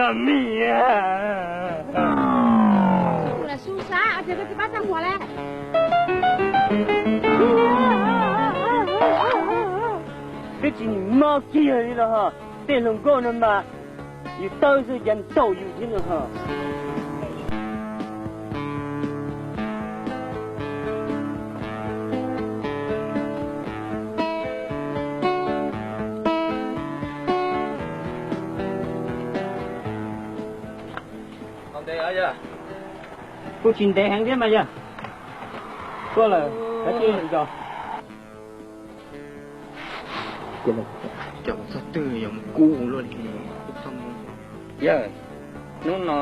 Tus lam su sab, ua cas koj tsis pab txaj muag le? Twb tsis mob kiag li los ho, tej hluas nkauj no mas yus tawb xwb cas ntaus yus thiab no ho. Kuj tsis ntev heev thiab mas yog. Koj lawm, kav tsij nco. Cov txog twg yog mus kub luaj li. Yog, hnub no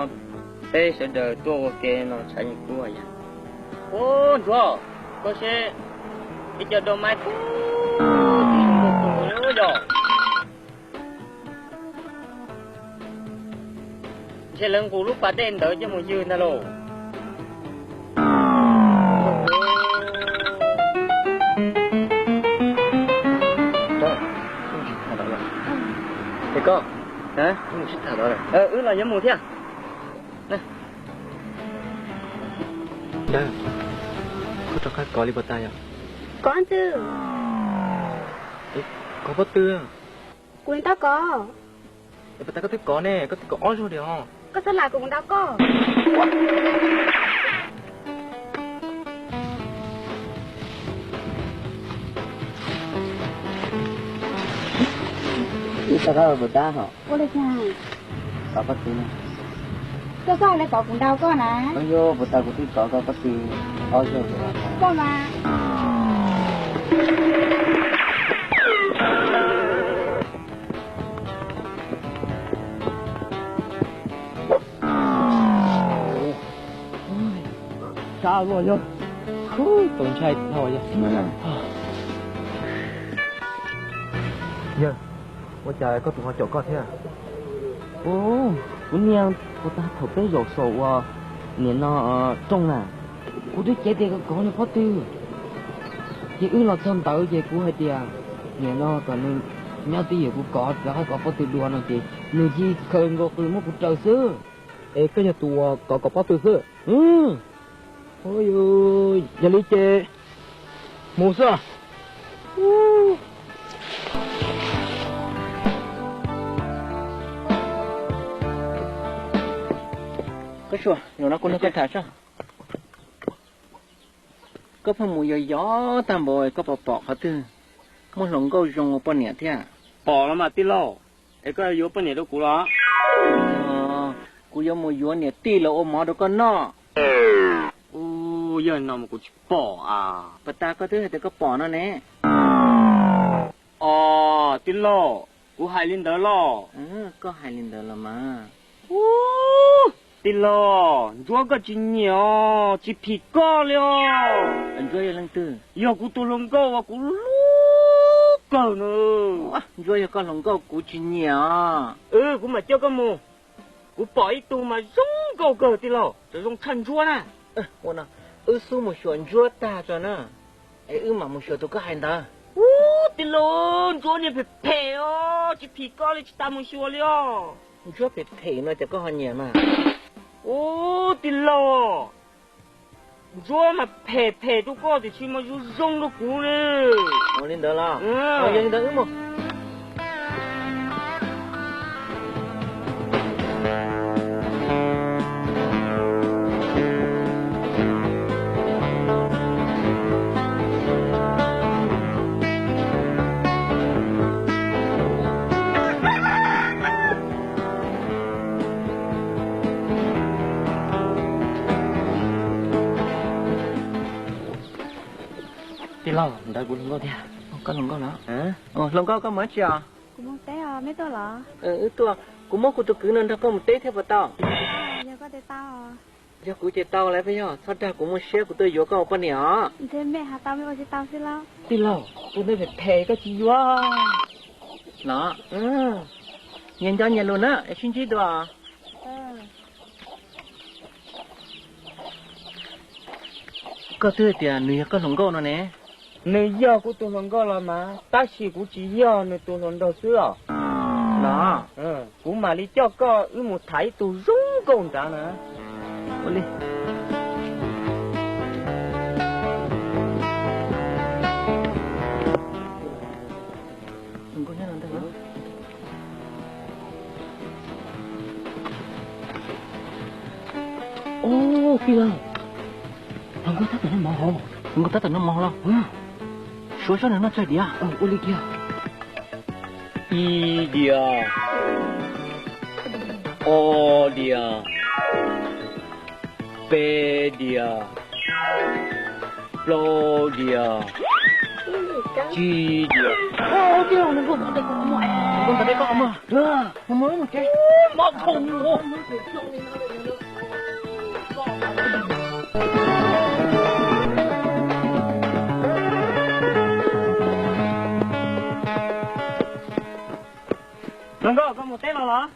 peb sawv daws tuaj ua ke no tshav yeej kub yog. Ub, Ntsuag, koj seb, ib co dau maib kub tib zoo nkauj kawg li yog. Ntshe lawv nqus lub pas dej ntawd coj mus ywg ntag lauj. Es koj, wb los yuav mus thiab. Koj rov qab kov li puas tas yom? Kov ntxwg. Kov pob tw. Kuv tau kov. Es puas tas koj twb kov ne, koj twb kov ob zaug li os. Koj txhob lam kuv mus ntaus koj. Ib tag koj puas tab hos? Ua li cas? Kov pob tw. Koj txhob hais li kov kuv ntaus koj na. Ub, yog puas tas kuv twb kov koj pob tw ob zaug. Koj mas. Sab luaj yog. Tau ntshai dhau yog. Yawg, ua cas koj tus ho caum koj thiab? Ub, kuv niag, puas tas thaum peb zaum saum uas niam no rooj na, kuv twb cev tias kom kov nws pob tw. Ces wb los txog ntawd ces kuv hais tias niam no kom nws nyob twj ywm kuv kov rov qab kov pob tw dua no ces nws cia li khaws nkaus qws muab kuv raws xwb. Es koj yog tus uas kov kom pob tw xwb? Yog li ces mus xwb. Koj Sua, zaum no kuv nrog koj tham saib. Koj pheej mus yos yos tag npaum, koj puas pom qhov twg muaj hluas nkauj zoo ua poj niam thiab? Pom los mas tij laug. Es koj yuav poj niam rau kuv los? Kuv yuav mus yuav niam tij los ua mov rau koj noj. Ub, yog no mas kuv tsis pom a. Puas tas koj twb hais tias koj pom no ne. Os, tij laug, kuv hais li ntawd los? Koj hais li ntawd los mas. Ub, tij laug, Ntsuab koj tsis nyiam os, tsis phim koj li os. Ntsuab yog leej twg? Yog kuv tus hluas nkauj uas kuv hlub kawg na. Ntsuab yog koj hluas nkauj kuv tsis nyiam os. Kuv mam coj koj mus. Kuv pom ib tug mas zoo nkauj kawg tij laug, txawm zoo tshaj Ntsuab na. Ua no, wb xub mus xyuas Ntsuab tag tso na, es wb mam mus xyuas tus koj hais ntawd. Ub, tij laug, Ntsuab niag phem phem os, tsis phim koj li tsis tas mus xyuas li os. Ntsuab phem phem no ces koj ho nyiam mas? Ub, tij laug, Ntsuab mas phem phem rau koj tiam sis mas zoo zoo rau kuv li. Ua li ntawd los? Yog li ntawd wb mus. Tij laug, ntawd kuv hluas nkauj thiab. Koj hluas nkauj los? Hluas nkauj, koj mus dab tsi os? Kuv mus teb os, mej tuaj los? Wb tuaj, kuv muab kuv tus kwv no nrog koj mus teb thiab puas tau? Yog koj ces tau. Yog kuv ces tau lawm, yog txhob dag kuv muaj siab, kuv tuaj yuav koj ua poj niam os. Ntshe mej has tau mej ua tsis tau xwb lauj. Tij laug, tus ntawd phem phem koj tsis yuav los? Nyias nco nyias lus na, es sib ntsib dua. Koj twb hais tias nws yog koj hluas nkauj no ne. Nws yog kuv tus hluas nkauj los mas, tab sis kuv tsis yog nws tus hluas nraug xwb os. Los, kuv mam li coj koj wb mus tham ib tug zoo nkauj nrad na. Ua li. Ub, tij laug, hluas nkauj tab tom noj mov hov, hluas nkauj tab tom noj mov hov los. Suav sab nws noj tsawg diav. Ua li kiag. Ib diav, ob diav, peb diav, plaub diav, tsib diav. Tij laug, hluas nkauj ntawd peb koj muag, muag muag muag tsev, mob dhau. Hluas nkauj, koj mus teb los los?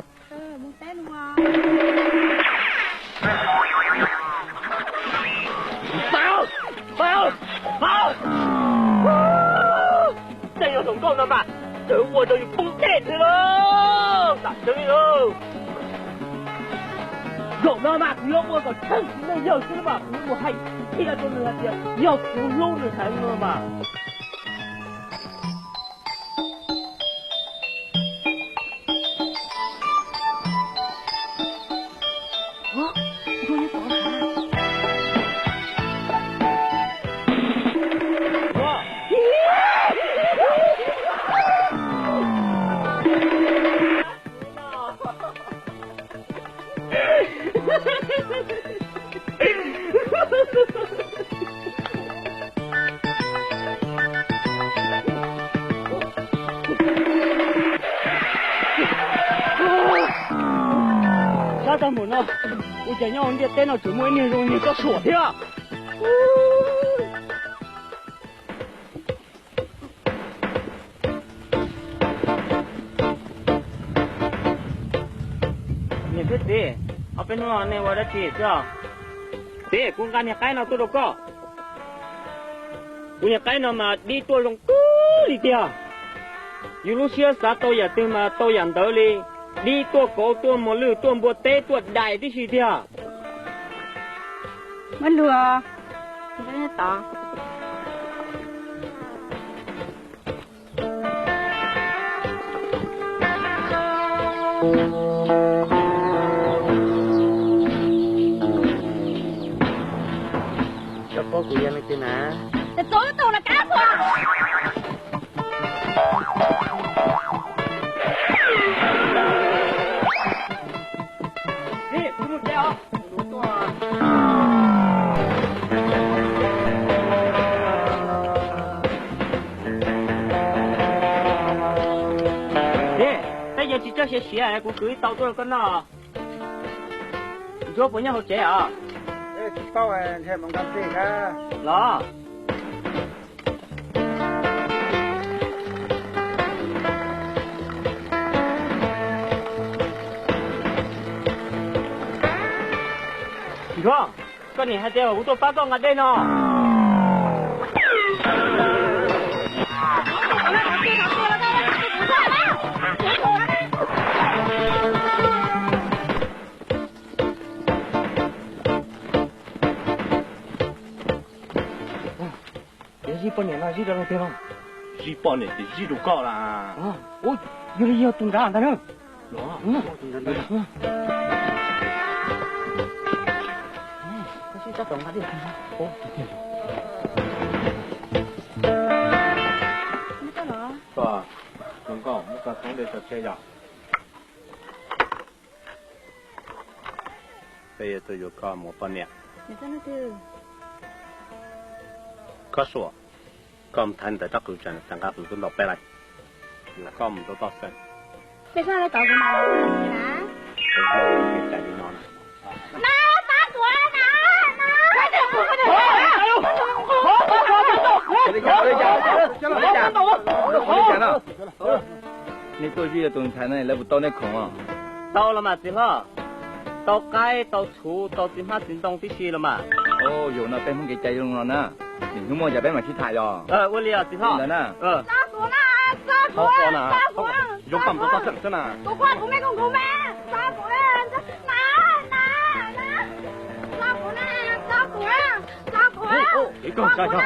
Tej yog hluas nkauj no mas, txawm ua rau yus poob dej thiab lauj, tam sim no lauj. Zaum no mas kuv yuav ua kom tsheej txiv neej yawg xwb mas kuv yuav mus hais thiab rau nws hais tias yog kuv hlub nws heev no mas. Sab tag npaum no, ua cas nyob hauv ntiaj teb no tseem muaj ib niag zoo niag tsob suam thiab. Niam thiab txiv, ob peb hnub no nej ua dab tsi xwb os? Txiv, kuv nqa niag qaib no tuaj rau koj. Kuv niag qaib no mas dib tuaj zoo kawg li tiag. Yus lub siab xav tau yam twg mas tau yam ntawd li. Dib tuaj kauv tuaj muas lwj tuaj npua teb tuaj dais tib si tiag. Muab lug. Koj paub kuv yog leej twg na? Tus tub tus na kab tua. Tej yog tsis txawj siav siav kuv kwv ib tau tuaj rau koj noj. Ntsuab puas nyob hauv tsev os? Tsis paub, ntshe mus nqa ntej thiab los. Ntsuab, koj niam hais tias kuv tuaj pab koj nqa dej no. Yog zij poj niam no zij rau leej twg no? Zij poj niam ces zij rau koj las. Ua, yog li yog tus nrad ntag na. Koj, hluas nkauj, muab koj xoob dej tso tseg yog. Peb yuav tuaj yuav koj mus ua poj niam. Koj Suav, koj mus thaiv ntawm rab qws tsam nws nqa qws tuaj ntaus peb lawm. Koj mus rau toj xeem. Peb sab tod kuv mam li na. Peb mus kev cai li no na. Na, pab kuv na, na. Nej tuaj zij yog tus ntxhais no lawv puas tau nej khoom os? Tau los mas txiv hlob, tau qaib tau txhuv tau txiv hmab txiv ntoo tib si los mas. Yog no peb Hmoob kev cai zoo no na, nim hnub muaj cas peb mam sib tham yog. Ua li os txiv hlob. Ntawd na. Zoo koj mus rau toj xeem xwb na. Kuv quaj kuv me kuv kuv me, tso kuv na, na, na, tso kuv na, tso kuv, tso kuv, tso kuv, tso kuv,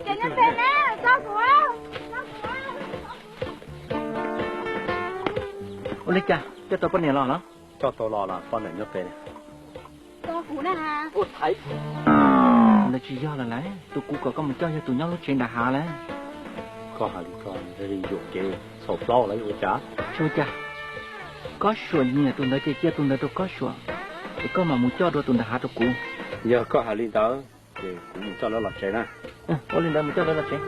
ces nyob pem ne, tso kuv. Ua li cas coj tau poj niam los los? Coj tau los los poj niam nyob pem. Tso kuv na. Ntawd tsis yog lawm lauj, tus kuv kom koj mus coj yog tus nyob lub tsev nram hav lauj. Koj hais li ko, yuam kev txhaum plaub lawm ua cas? Tsis ua cas, Kob Suam nyiam tus ntawd ces cia tus ntawd rau Kob Suam, es koj mam mus coj dua tus nram hav rau kuv. Yog koj hais li ntawd ces kuv mus coj lawv los tsev na. Ua li ntawd mus coj lawv los tsev.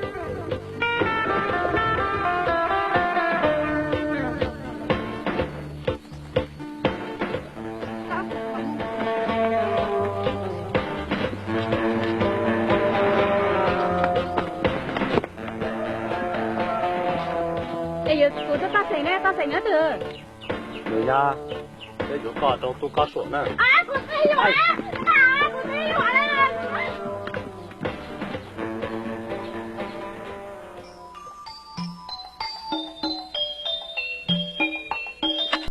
Es yuav kuv tau paj xeem ne, paj xeem nyob twg? Nws yog, peb yuav koj rau tub Kob Suam na. Kuv tsis yuav.